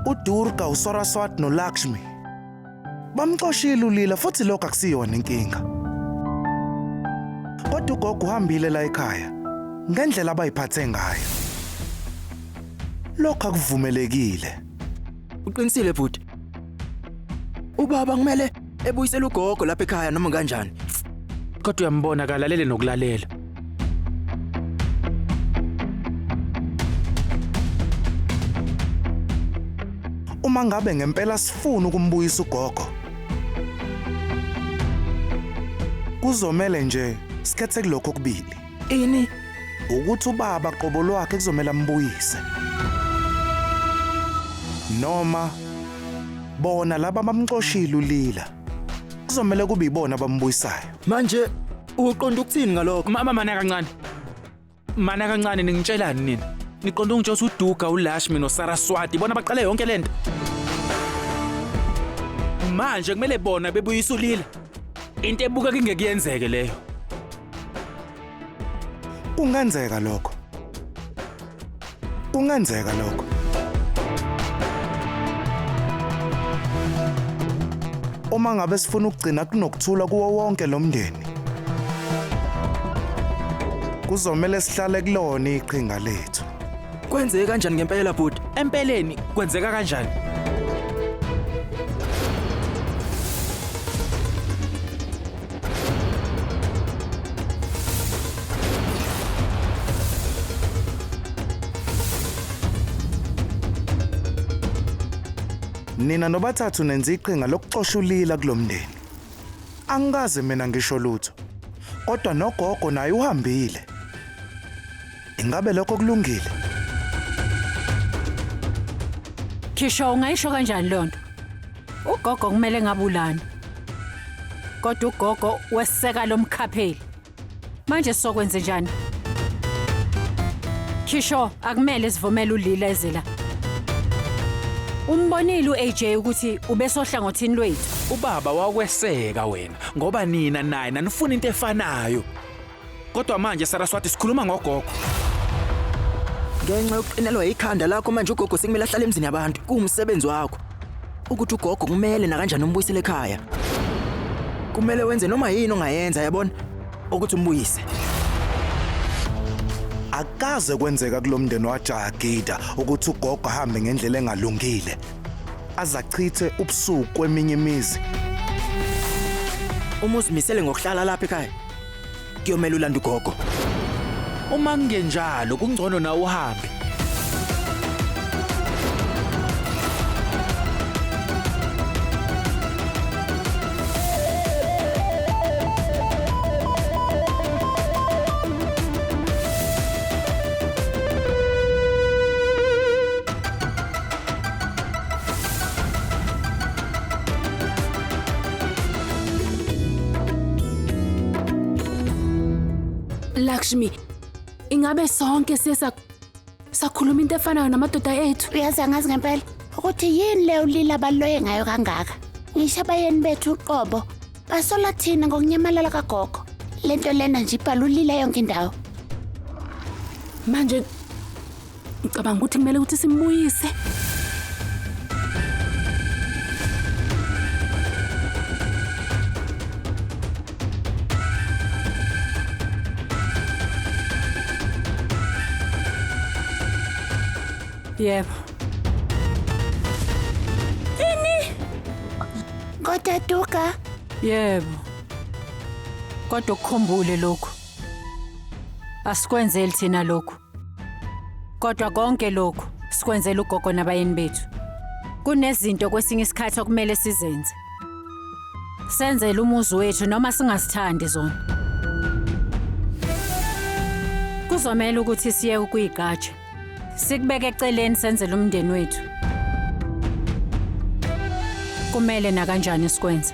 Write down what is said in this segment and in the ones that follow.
UDurga, uSaraswat noLakshmi bamxoshile uLila futhi lokho akusiyona inkinga. Kodwa ugogo uhambile la ekhaya ngendlela abayiphathe ngayo. Lokho akuvumelekile. Uqinisile bhuti. Ubaba kumele ebuyisele ugogo lapha ekhaya noma kanjani. Kodwa uyambona kalalele nokulalela. Uma ngabe ngempela sifuna ukumbuyisa ugogo, kuzomele nje sikhethe kulokho okubili. Ini? Ukuthi ubaba qobo lwakhe kuzomele ambuyise. Noma bona laba bamxoshile uLila. Kuzomele kube ibona abambuyisayo. Manje uqonda ukuthini ngalokho? Mama mana kancane. Mana kancane ningitshelani nina? Niqonda ungitshela ukuthi uDuga, uLashmi noSaraswati bona baqale yonke lento. Manje kumele bona bebuyisa uLila. Into ebukeka ingekuyenzeke leyo. Kungenzeka lokho. Kungenzeka lokho. Uma ngabe sifuna ukugcina kunokuthula kuwo wonke lo mndeni, kuzomele sihlale kulona iqhinga lethu. Kwenzeke kanjani ngempela bhuti? Empeleni kwenzeka kanjani? Nina nobathathu nenza iqhinga lokuxosha uLila kulo mndeni. Angikaze mina ngisho lutho. Kodwa nogogo naye uhambile. Ingabe lokho kulungile? Khisho ungayisho kanjani leyo nto? Ugogo kumele ngabulana. Kodwa ugogo weseka lomkhapheli. Manje sokwenze njani? Khisho akumele sivumele uLila eze la. Umbonile uAJ ukuthi ubesohlangothini lwethu. Ubaba wakweseka wena ngoba nina naye nanifuna into efanayo. Kodwa manje Saraswati sikhuluma ngogogo. Ngenxa yokuqinelwa ikhanda lakho manje ugogo sekumele ahlale emzini yabantu. Kuwumsebenzi wakho ukuthi ugogo kumele nakanjani umbuyisele ekhaya. Kumele wenze noma yini ongayenza yabona ukuthi umbuyise. Akaze kwenzeka kulomndeni waJagida ukuthi ugogo ahambe ngendlela engalungile. Azachithe ubusuku kweminye imizi. Uma uzimisele ngokuhlala lapha ekhaya kuyomela ulanda ugogo. Uma kungenjalo kungcono na uhambe. Lakshmi, ingabe sonke siye sakhuluma into efanayo namadoda ethu? Uyazi angazi ngempela ukuthi yini le ulila baloye ngayo kangaka. Ngisho abayeni bethu uqobo basola thina ngokunyamalala kagogo. Lento lena nje ibhala ulila yonke indawo. Manje ngicabanga ukuthi kumele ukuthi simbuyise. Yebo. Kodwa Duka, Yebo. Kodwa ukukhumbule lokhu. Asikwenzeli thina lokhu. Kodwa konke lokhu sikwenzela ugogo nabayeni bethu. Kunezinto kwesinye isikhathi okumele sizenze. Senzele umuzi wethu noma singasithandi zona. Kuzomela ukuthi siye ukuyigqaja. Sikubeke eceleni senzele umndeni wethu. Kumele nakanjani sikwenze.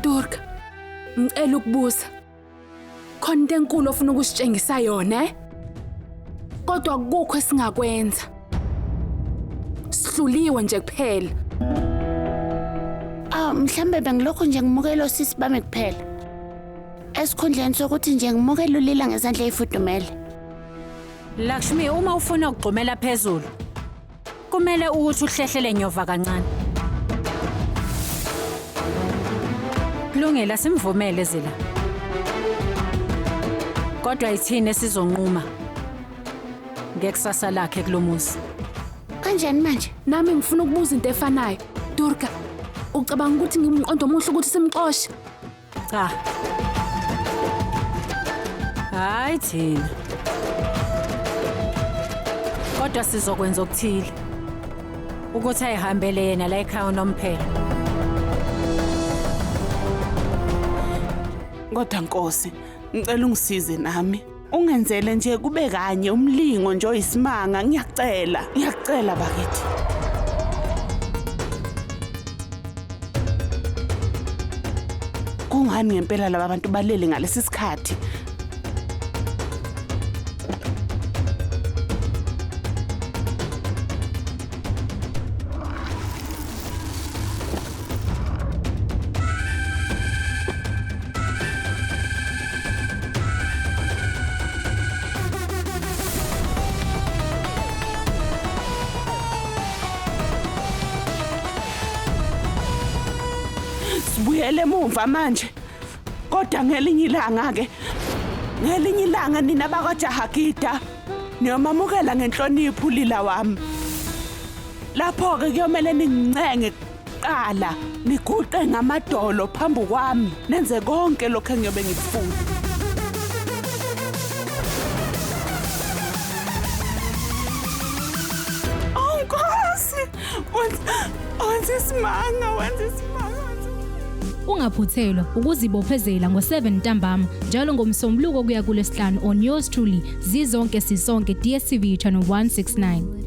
Durga, ngicela ukubuza. Khona into enkulu ofuna ukusitshengisa yona, eh? Kodwa akukho esingakwenza. Sihluliwe nje kuphela. Ah, mhlambe bengilokhu nje ngimukela osisi bami kuphela. Esikhundleni sokuthi nje ngimukele ulila ngezandla ezifudumele. Lakshmi, uma ufuna ukugxumela phezulu, Sekumele ukuthi uhlehlele nyova kancane. Kulungile simvumele Zila. Kodwa ithini esizonquma ngekusasa lakhe kulomuzi. Kanjani manje? Nami ngifuna ukubuza into efanayo. Durga, ucabanga ukuthi ngimqondo omuhle ukuthi simxoshe? Cha. Hayi thina. Kodwa sizokwenza okuthile. Ukuthi ayihambele yena la ekhaya unomphela. Kodwa Nkosi, ngicela ungisize nami. Ungenzele nje kube kanye umlingo nje oyisimanga, ngiyakucela, ngiyakucela bakithi. Kungani ngempela laba bantu balele ngalesi sikhathi? Sibuyele emuva manje. Kodwa ngelinye ilanga ke, ngelinye ilanga nina bakwaJahagida niyomamukela ngenhlonipho ulila wami. Lapho-ke kuyomele ningincenge kuqala, niguqe ngamadolo phambi kwami, nenze konke lokhu engiyobe ngikufuna. Oh Nkosi, wenza isimanga, wenza isimanga. Ungaphuthelwa ukuzibophezela ngo-7 ntambama njalo ngoMsombuluko kuya kuLwesihlanu on yours truly Zizonke Sisonke, DStv channel 169.